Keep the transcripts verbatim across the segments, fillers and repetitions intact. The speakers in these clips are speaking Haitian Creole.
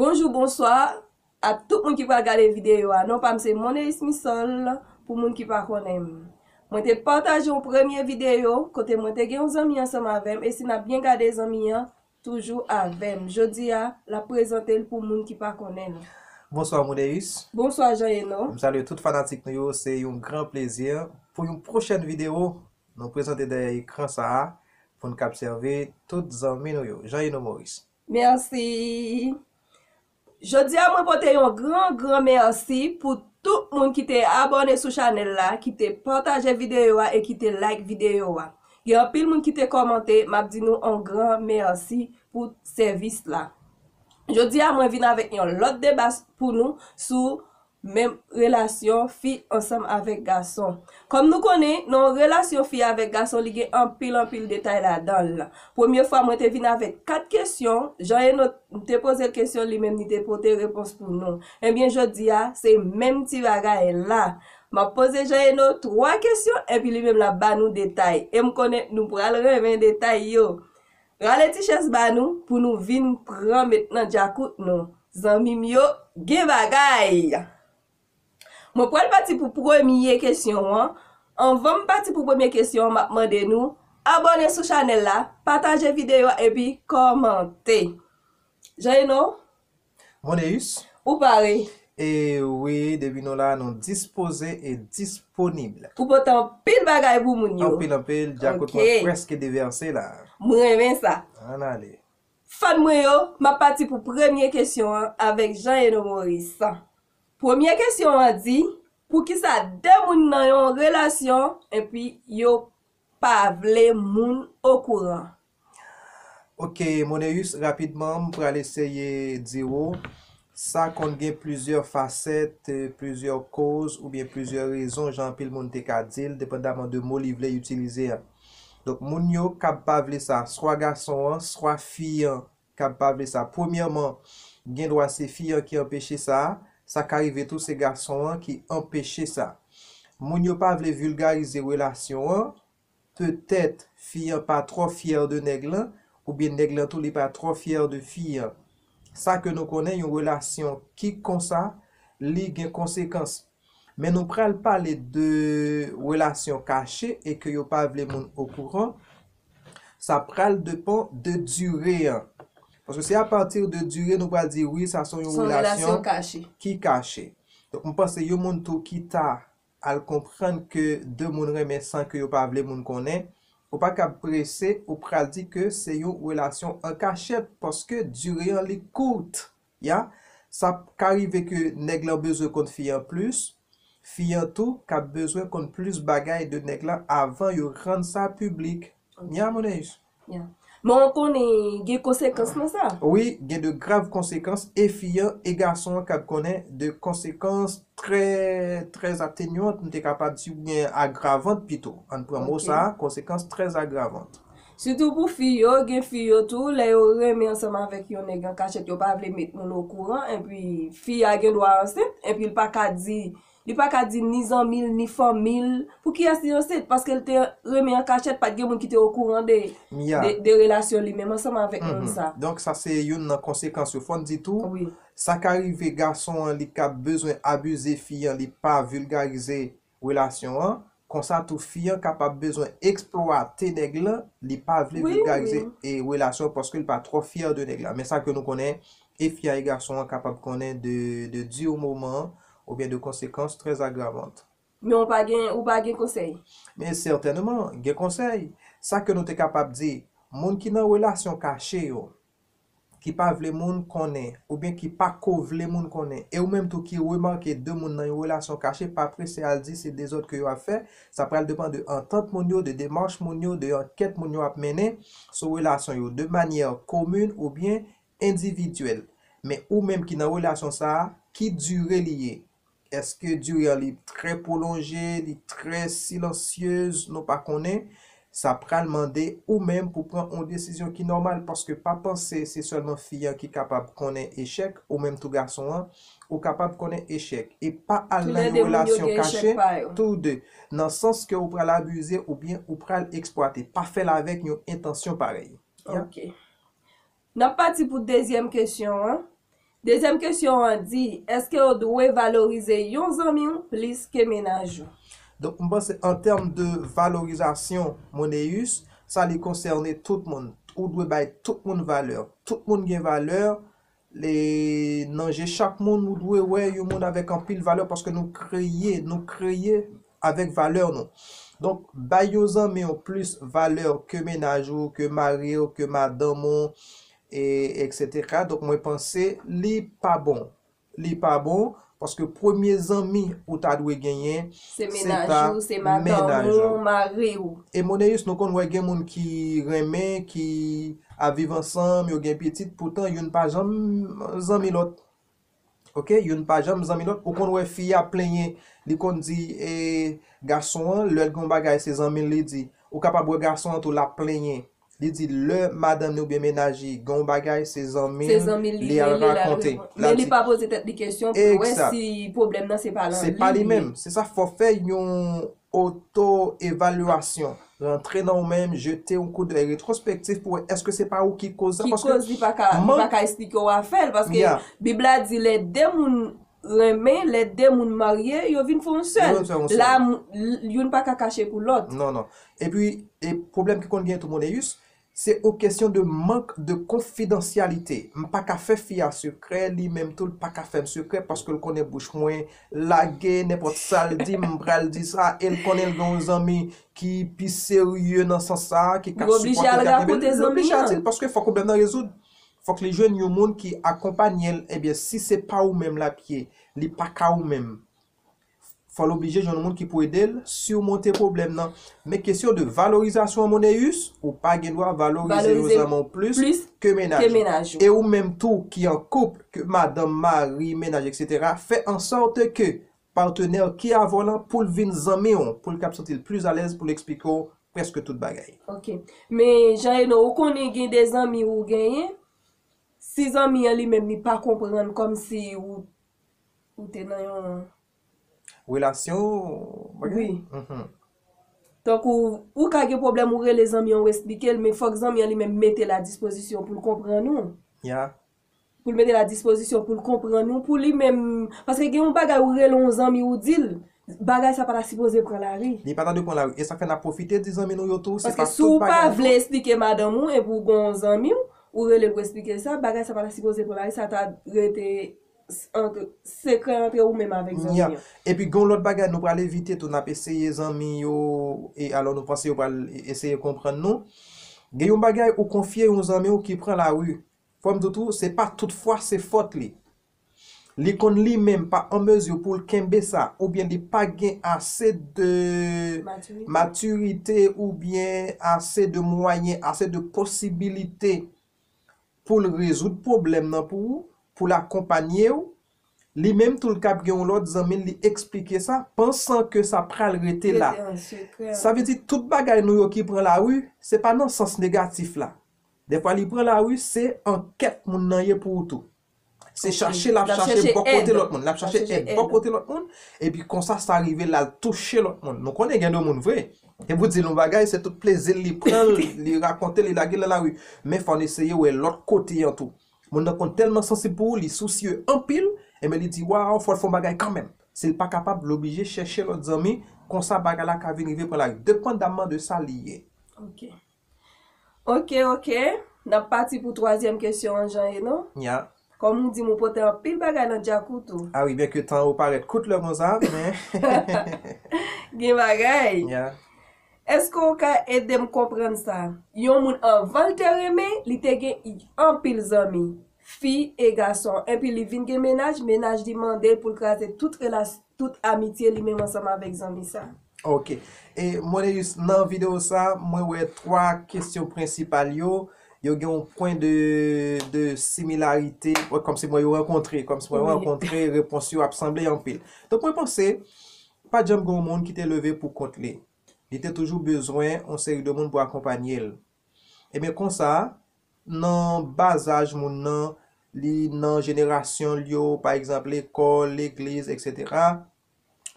Bonjou, bonswa a tout moun ki pral gade videyo a. Non pa m se Moneus Missol, pou moun ki pa konnen m. Mwen te pataje yon premye videyo kote mwen te gen yon zanmi ansanm avè m, e si n ap byen gade, zanmi an toujou avè m. Jodi a, l ap prezante l pou moun ki pa konnen l. Bonswa, Moneus. Bonswa, Jean Eno. M salye tout fanatik nou yo. Se yon gran plezi pou yon pwochèn videyo nou prezante dèyè ekran sa a pou n k obsève tout zanmi nou yo. Jean Eno Maurice. Mèsi. Jodi a, mwen pote yon gran, gran mèsi pou tout moun ki te abòne sou chanèl la, ki te pataje videyo a e ki te like videyo a. Gen anpil moun ki te kòmante, m ap di nou yon gran mèsi pou sèvis la. Jodi a, mwen vin avèk yon lòt deba pou nou sou menm relasyon fi ansanm avèk gason. Kòm nou konnen, nan yon relasyon fi avèk gason, li gen anpil, anpil detay ladan l. Premye fwa, mwen te vin avèk kat kesyon. Jean Eno, m te poze l kesyon, li menm li te pote repons pou nou. Ebyen, jodi a, se menm ti bagay la. M ap poze Jean Eno twa kesyon, epi li menm l ap ba nou detay. E m konnen nou pral renmen detay yo. Rale ti chèz ba nou pou nou vin pran met nan djakout nou. Zanmi m yo, gen bagay! Mwen pral pati pou premye kesyon an. Anvan m pati pou premye kesyon an, m ap mande nou abòne sou chanèl la, pataje videyo a epi kòmante. Jean Eno, Moneus. Ou pare? E wi, depi nou la, nou dispoze e disponib. Ou pote anpil bagay pou moun yo. Anpil, anpil, djakout mwen prèske devèse la. Mwen renmen sa. Ann ale. Fan mwen yo, m ap pati pou premye kesyon an avèk Jean Eno Maurice. Premye kesyon an di, poukisa de moun nan yon relasyon epi yo pa vle moun okouran? Ok, Moneus, rapidman, m pral eseye di w, sa konn gen plizyè fasèt, plizyè koz oubyen plizyè rezon, jan anpil moun te ka di l, depandaman de mo li vle itilize a. Donk, moun yo kab pa vle sa, swa gason an, swa fi an kab pa vle sa. Premyèman, gen dwa se fi an ki anpeche sa, sa ka rive tou se gason an ki anpeche sa. Moun yo pa vle vilgarize relasyon an, petèt fi an pa twò fyè de nèg lan, oubyen nèg lan tou li pa twò fyè de fi an. Sa ke nou konnen, yon relasyon ki konsa, li gen konsekans. Men nou pral pale de relasyon kache e ke yo pa vle moun okouran. Sa pral depan de dire an. Paske se apati de dire nou pral di wi, sa se yon relasyon ki kache. Donk, m panse yon moun tou ki ta al konprann ke de moun renmen san ke yo pa vle moun konnen, ou pa kab prese, ou pral di ke se yon relasyon an kachèt, paske dire an li kout. Ya, sa ka rive ke nèg lan bezwen konn fi an plis, fi an tou ka bezwen konn plis bagay de nèg lan avan yo rann sa piblik. Ya, Moneus. Ya. Men w konnen gen konsekans nan sa. Wi, gen de grav konsekans, e fi an e gason an kab konnen de konsekans trè, trè atenyant, m te kapab di, oubyen agravant pito. Ann pran mo sa a, konsekans trè agravant. Sitou pou fi yo, gen fi yo tou, lè yo renmen ansanm avèk yon nèg an kachèt, yo pa vle met moun okouran, epi fi a gen dwa ansent, epi l pa ka di, li pa ka di ni zanmi l, ni fanmi l, pou kiyès li ansent, paske l te renmen an kachèt, pa t gen moun ki te okouran de, de, de relasyon li menm ansanm avèk moun sa. Donk, sa se youn nan konsekans yo. Fò n di tou, sa ka rive gason an, li ka bezwen abize fi an, li pa vilgarize relasyon an. Konsa tou, fi an kapab bezwen eksplwate nèg lan, li pa vle vilgarize, e, relasyon paske l pa twò fyè de nèg lan. Men sa ke nou konnen, e fi a e gason an kapab konnen de, de dire moman an, oubyen de konsekans trè agravant. Men ou pa gen, ou pa gen konsèy? Men sètènman, gen konsèy. Sa ke nou te kapab di, moun ki nan relasyon kache yo, ki pa vle moun konnen, oubyen ki pa ko vle moun konnen, e ou menm tou ki remake de moun nan yon relasyon kache, pa prese al di se dezòd ke yo ap fè, sa pral depann de antant moun yo, de demach moun yo, de ankèt moun yo ap mennen sou relasyon yo, de manyè komin oubyen endividyèl. Men ou menm ki nan relasyon sa a, ki dire li ye? Èske dire an li trè pwolonje, li trè silansyez, nou pa konnen. Sa pral mande ou menm pou pran yon desizyon ki nòmal, paske pa panse se sèlman fi an ki kapab konnen echèk, ou menm tou gason an, ou kapab konnen echèk. E pa al nan yon relasyon kache, tou de, nan sans ke ou pral abize oubyen ou pral eksplwate. Pa fè l avèk yon entansyon parèy. Ok. N ap pati pou dezyèm kesyon an. Dezyèm kesyon an di, èske w dwe valorize yon zanmi w plis ke mennaj ou? Donk, m panse an tèm de valorizasyon, Moneus, sa li konsène tout moun. Ou dwe bay tout moun valè. Tout moun gen valè. Nan je chak moun, ou dwe wè yon moun avèk anpil valè paske nou kreye, nou kreye avèk valè nou. Donk, bay yon zanmi w plis valè ke mennaj ou, ke mari w, ke madanm ou, e, etsetera. Donk, mwen panse li pa bon. Li pa bon, paske premye zanmi ou ta dwe genyen, se mennaj ou, se madanm ou, mari ou. E Moneus, nou konn wè gen moun ki renmen, ki ap viv ansanm, yo gen pitit, poutan youn pa janm zanmi lòt. Oke, youn pa janm zanmi lòt. Ou konn wè fi a plenyen, li konn di e, gason an, lè l gen yon bagay, se zanmi l li di. Ou kapab wè gason an tou l ap plenyen. Li di lè madanm li oubyen mennaj li gen yon bagay, se zanmi l li al rakonte. Men li pa poze tèt li kesyon pou l wè si pwoblèm nan se pa li. Se pa li menm. Se sa, fò w fè yon oto-evalyasyon. Rantre nan ou menm, jete yon koudèy retwospektif pou wè èske se pa ou ki koz sa. Ki koz li pa ka, li pa ka eksplike w afè l, paske Bib la di lè de moun renmen, lè de moun marye, yo vin fè yon sèl. La, youn pa ka kache pou lòt. Non, non. Epi, e pwoblèm ki konn gen tou, Moneus, se yon kesyon de mank de konfidansyalite. M pa ka fè fi a sekrè, li menm tou, l pa ka fè m sekrè, paske l konnen bouch mwen lage, nenpòt sa l di, m pral di sa, e l konnen l gen yon zanmi ki pi serye nan sans sa, ki ka sipòte l, k ap kenbe l, li oblije al di l, paske fòk pwoblèm nan rezoud. Fòk li jwenn yon moun ki akonpanye l. Ebyen, si se pa ou menm l ap ye, li pa ka ou menm. Fò l oblije jwenn yon moun ki pou ede l simonte pwoblèm nan. Men kesyon de valorizasyon an, Moneus, ou pa gen dwa valorize yon zanmi w plis ke mennaj ou. E ou menm tou ki an koup, ke madanm, mari, mennaj, etsetera, fè ansòt ke patnè ki avè w lan pou l vin zanmi w, pou l kab santi l plis alèz pou l eksplike w prèske tout bagay. Ok. Men, Jean Eno, ou konnen gen de zanmi ou genyen, si zanmi an li menm li pa konprann kòmsi ou, ou te nan yon relasyon, bagay? Wi. Tankou, ou ka gen pwoblèm, ou rele zanmi an, ou eksplike l, men fòk zanmi an li menm mete l a dispozisyon pou l konprann ou. Ya. Pou l mete l a dispozisyon, pou l konprann ou, pou li menm. Paske gen yon bagay ou rele yon zanmi, ou di l, bagay sa pa ta sipoze pran lari. Li pa ta dwe pran lari. E sa fè n ap pwofite di zanmi nou yo tou, se pa tout bagay tou. Paske si w pa vle eksplike madanm ou, epi w gen yon zanmi w, ou rele l pou eksplike l sa, bagay sa pa ta sipoze pran lari, sa ta rete sekrè antre ou menm avèk zanmi an. Epi gen yon lòt bagay nou pral evite tou, n ap eseye zanmi yo, e alò nou panse yo pral eseye konprann nou. Gen yon bagay ou konfye yon zanmi w ki pran lari. Fò m di w tou, se pa tout fwa se fòt li. Li konn li menm pa an mezi pou l kenbe sa, oubyen li pa gen ase de matirite oubyen ase de mwayen, ase de posibilite pou l rezoud pwoblèm nan pou ou, pou l akonpanye w, li menm tou l kab gen yon lòt zanmi l, li eksplike sa, pansan ke sa pral rete la. Sa vle di tout bagay nou yo ki pran lari, se pa nan sans negatif la. Dèfwa li pran lari, se an kèt moun nan ye pou ou tou. Se chache l ap chache bò kote lòt moun. L ap chache èd bò kote lòt moun. Epi konsa sa rive l al touche lòt moun. Nou konnen gen de moun vre. E pou di l yon bagay, se tout plezi l li pran l, li rakonte, li lage l nan lari. Men fò n eseye wè lòt kote an tou. Moun nan konn tèlman sansib pou ou, li sousye anpil, enben li di, waw, fò l fè yon bagay kanmenm. Si l pa kapab, l oblije chèche lòt zanmi, konsa bagay la ka vin rive pran lari. Depandaman de sa li ye. Ok. Ok, ok. N ap pati pou twazyèm kesyon an, Jean Eno. Ya. Kòm ou di m, ou pote anpil bagay nan djak ou tou. A wi, byenke tan yo parèt kout lè konsa, men. Gen bagay. Ya. Èske w ka ede m konprann sa? Yon moun anvan l te renmen, li te gen anpil zanmi, fi e gason, enpi li vin gen mennaj, mennaj li mande l pou l kraze tout relas-, tout amitye li menm ansanm avèk zanmi sa. Ok. E Moneus, nan videyo sa, mwen wè twa kesyon prensipal yo, yo gen yon pwen de, de similarite, wè, kòmsi mwen yo rankontre, kòmsi mwen yo rankontre, repons yo ap sanble anpil. Donk mwen panse, pa t janm gen yon moun ki te leve pou kont li. Li te toujou bezwen yon seri de moun pou akonpanye l. Ebyen konsa, nan ba zaj moun nan, li nan jenerasyon l yo, pa egzanp, lekòl, legliz, etsetera.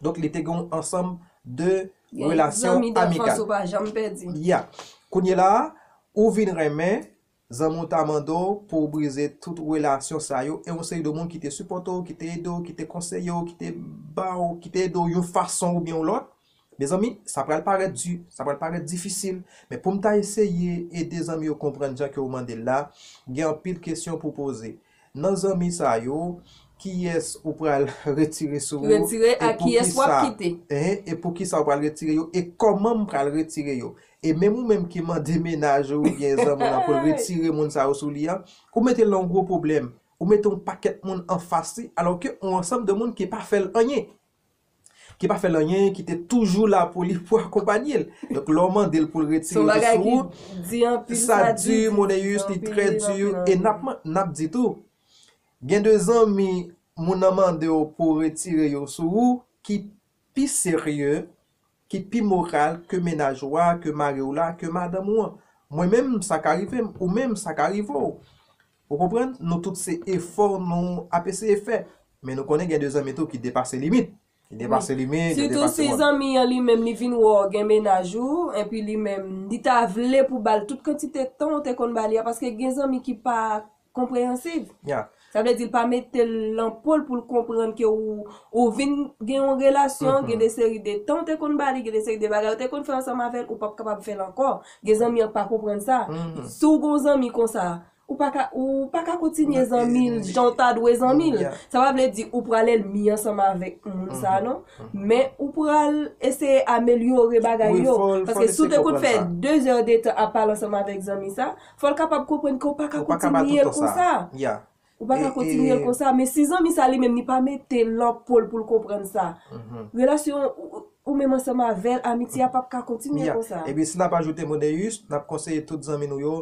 Donk, li te gen yon ansanm de relasyon amikal. Zanmi danfans ou pa janm pèdi. Ya. Kounye la a, ou vin renmen, zanmi w ta mande w pou w brize tout relasyon sa yo, e yon seri de moun ki te sipòte w, ki te ede w, ki te konseye w, ki te ba w, ki te ede w yon fason oubyen yon lòt, mezanmi, sa pral parèt di, sa pral parèt difisil. Men pou m ta eseye ede zanmi yo konprann jan ke w mande l la, gen anpil kesyon pou poze. Nan zanmi sa yo, kiyès ou pral retire sou ou? Retire, e a pou kiyès w ap kisa? Kite? Ehe, e pou kisa w pral retire yo? E kòman m pral retire yo? E menm ou menm ki mande mennaj ou oubyen zanmi w lan pou l retire moun sa yo sou li an, ou mete l nan yon gwo pwoblèm. Ou mete yon pakèt moun anfas li, alò ke yon ansanm de moun ki pa fè l anyen. Ki pa fè l anyen, ki te toujou la pou li, pou akonpanye l. Donk, lè w mande l pou l retire yo sou ou, sa di, Moneyus, li trè di, e n ap, n ap di tou, gen de zanmi, moun nan mande w pou w retire yo sou ou, ki pi serye, ki pi moral ke mennaj ou a, ke mari w la, ke madanm ou an. Mwen menm, sa ka rive m, ou menm, sa ka rive w. Ou konprann? Nou tout se efò nou ap eseye fè. Men nou konnen gen de zanmi tou ki depase limit. Ki depase limit, yo depase mòn. Sitou si zanmi an li menm li vin wè w gen mennaj ou, epi li menm li ta vle pou ba l tout kantite tan w te konn ba li a, paske gen zanmi ki pa konpreyansiv. Ya. Sa vle di l pa mete l nan po l pou l konprann ke ou, ou vin gen yon relasyon, gen de seri de tan w te konn ba li, gen de seri de bagay ou te konn fè ansanm avè l, ou p ap kapab fè l ankò. Gen zanmi an k pa konprann sa. Si w gen yon zanmi konsa, ou pa ka, ou pa ka kontinye zanmi l jan w ta dwe zanmi l. Sa pa vle di ou pral ènmi ansanm avèk moun sa a, non. Men ou pral eseye amelyore bagay yo. Paske si w te konn fè de zè de tan ap pale ansanm avèk zanmi sa, fò l kapab konprann ke w pa ka kontinye l konsa. Ou pa ka kontinye l konsa. Men si zanmi sa li menm li pa mete l nan po l pou l konprann sa, relasyon ou, ou menm ansanm avè l, amitye a p ap ka kontinye konsa. Epi si n ap ajoute, Moneyus, n ap konseye tout zanmi nou yo,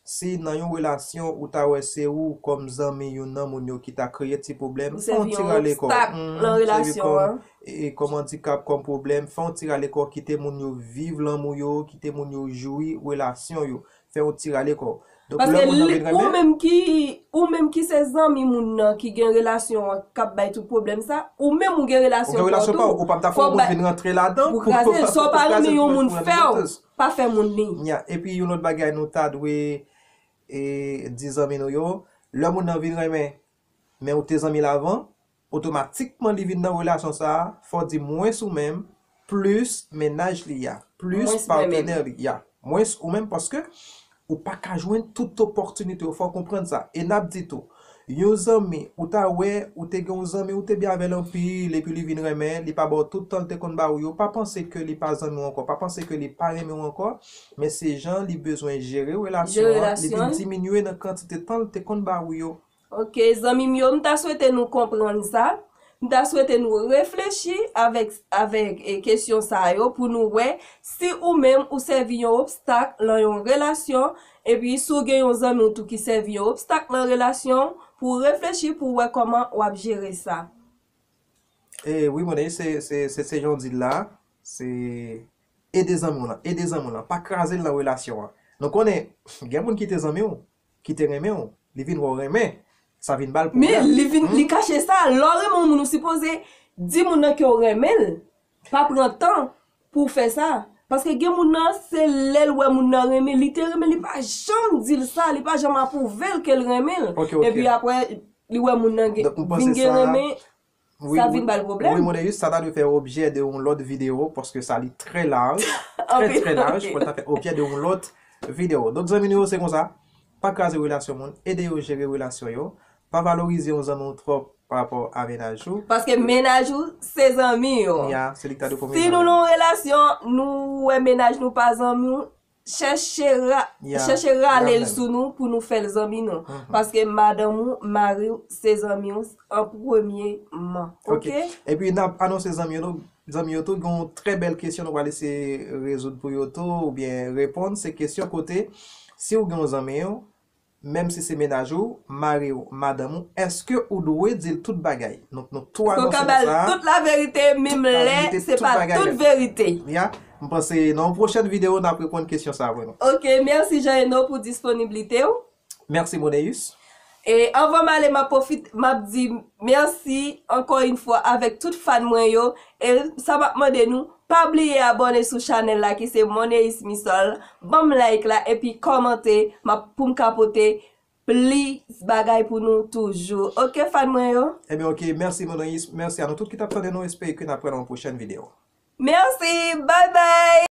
si nan yon relasyon ou ta wè se ou kòm zanmi youn nan moun yo ki ta kreye ti pwoblèm, fè yon ti rale kò. Ou sèvi yon obstak nan relasyon an. E, e kòm andikap, kòm pwoblèm, fè yon ti rale kò, kite moun yo viv lanmou yo, kite moun yo jwi relasyon yo. Fè yon ti rale kò. Donk, lè moun nan vin renmen. Paske ou menm ki, ou menm ki se zanmi moun nan ki gen relasyon an k ap bay tout pwoblèm sa, ou menm ou gen relasyon pa w tou. Ou gen relasyon pa w, ou p ap dakò pou vin rantre ladan pou kraze l. Sa w pa renmen yon moun fè w, pa fè moun li. Ya, epi yon lòt bagay nou ta dwe, e, di zanmi nou yo, lè moun nan vin renmen, men ou te zanmi l avan, otomatikman li vin nan relasyon sa a, fò w di mwens ou menm, plis mennaj li a, plis patenè li a, mwens ou menm, paske ou pa ka jwenn tout opòtinite yo, fò w konprann sa. E n ap di tou, yon zanmi, ou ta wè, ou te gen yon zanmi, ou te byen avè l anpil, epi li vin renmen, li pa ba w tout tan l te konn ba ou yo, pa panse ke li pa zanmi w ankò, pa panse ke li pa renmen w ankò, men se jan li bezwen jere relasyon an, li vin diminye nan kantite tan l te konn ba ou yo. Ok, zanmi m yo, m ta swete nou konprann sa. M ta swete nou reflechi avèk, avèk, e, kesyon sa yo pou nou wè si ou menm ou sèvi yon obstak nan yon relasyon, epi si w gen yon zanmi w tou ki sèvi yon obstak nan relasyon, pou w reflechi pou w wè kòman w ap jere sa. E wi, mwen, se, se, se, se jan w di l la, se ede zanmi w lan, ede zanmi w lan, pa kraze l nan relasyon an. Nou konnen, gen moun ki te zanmi w, ki te renmen w, li vin wè w renmen, sa vin ba l pwoblèm. Men li vin, li kache sa. Lè w renmen yon moun, ou sipoze di moun nan ke w renmen l. Pa pran tan pou w fè sa. Paske gen moun nan, se lè l wè moun nan renmen, li te renmen, li pa janm di l sa, li pa janm apwouve l ke l renmen l. Ok, ok. Epi apre, li wè moun nan gen, vin gen renmen, sa vin ba l pwoblèm. Wi, Moneyus, sa ta dwe fè objè de yon lòt videyo, paske sa li trè laj, trè, trè laj, pou l ta fè objè de yon lòt videyo. Donk, zanmi nou yo, se konsa. Pa kraze relasyon moun, ede yo jere relasyon yo. Pa valorize yon zanmi w twòp pa rapò a mennaj ou. Paske mennaj ou se zanmi w. Ya, se li ki ta dwe pran mennaj ou. Si nou nan yon relasyon, nou wè mennaj nou pa zanmi w, chèche ra-, chèche rale l sou nou pou nou fè l zanmi nou. Paske madanm ou, mari w, se zanmi w an premyeman. Ok? Ok. Epi n ap anonse zanmi yo, zanmi yo tou, gen yon trè bèl kesyon nou pral eseye rezoud pou yo tou, oubyen reponn. Se kesyon kote, si w gen yon zanmi w, menm si se mennaj ou, mari w, madanm ou, èske ou dwe di l tout bagay? Donk, nou tou anonse nou sa. Tout laverite, menm lè se pa tout verite. Ya, m panse nan yon pwochèn videyo, n ap reponn kesyon sa a pou nou. Ok, mèsi Jean Eno pou disponiblite w. Mèsi Moneyus. E anvan m ale, m ap pwofit-, m ap di mèsi ankò yon fwa avèk tout fan mwen yo. E sa m ap mande nou, Pa bliye abòne sou chanèl la ki se Moneis Misol. Ban m like la epi kòmante m ap, pou m ka pote plis bagay pou nou toujou. Oke, fan mwen yo? Ebyen, oke. Mèsi, Moneis. Mèsi a nou tout ki t ap tande nou. Espere ke n ap wè nan yon pwochèn videyo. Mèsi. Bye bye.